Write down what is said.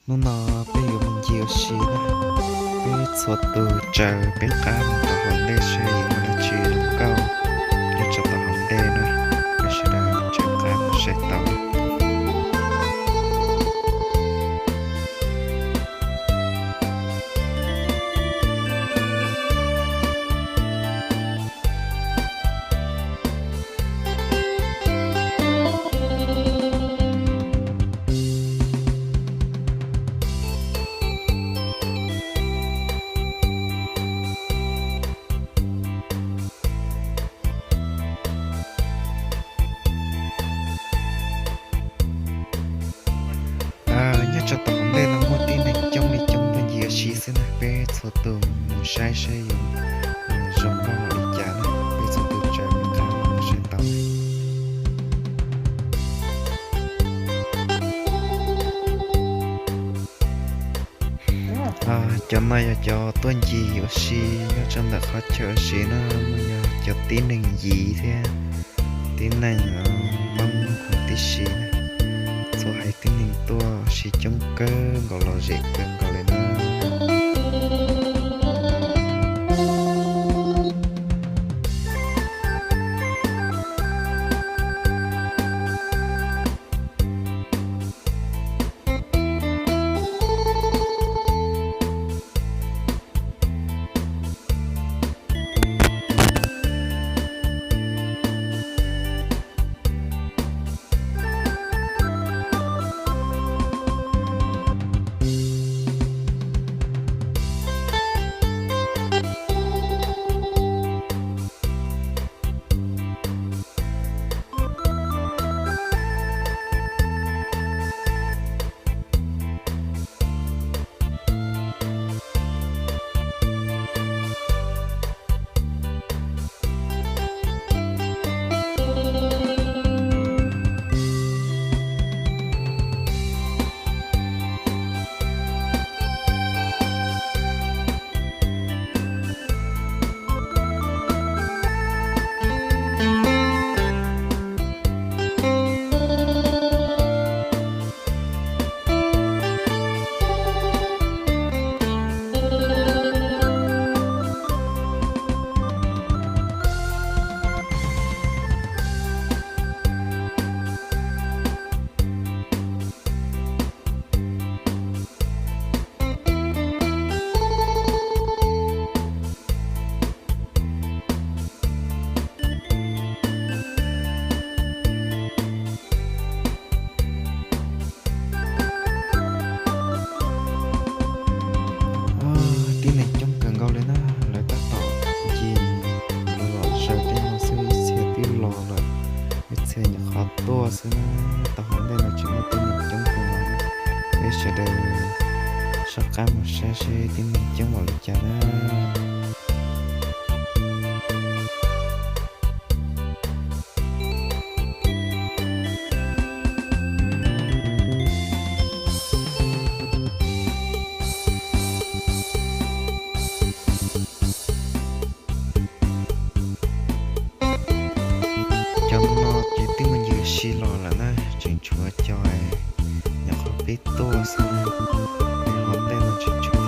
Hnub no peb yuav mus ncig ua si na, peb txhua tus tsaws peb qab mus tom hauv ntej saib yuav muaj dab tsi zoo nkauj nyob rau tom hauv ntej na, peb sawv daws tsaws qab mus saib tau. Nyob rau tom hauv ntej no muaj tib neeg coob li coob tuaj ncig ua si xwb na, peb txhua tus mus saib saib yuav zoo nkauj npaum li cas na, peb txhua tus tsaws qab mus saib tau. Cov no yog cov tuaj ncig ua si nyob rau ntawm qhov chaw ua si no, yog cov tib neeg ntxiv thiab tib neeg Hmoob huv tib si na, txhua haiv tib neeg tuaj ua si coob kawg nkaus, lom zem kawg nkaus li na. Tib neeg coob kawg nkaus li na, lawv tab tom ncig los zaws tej no xwb, ib txhia twb los lawm, ib txhia nyuam qhuav tuaj xwb na. Tom hauv ntej no tseem muaj tib neeg coob kawg nkaus, peb sawv daws soj qab mus saib seb tib neeg coob npaum li cas na. Cov no ces twb mus ncig ua si los lawm na, tseem tshuav cov nyuam qhuav pib tuaj xwb na. Hauv ntej no tseem tshuav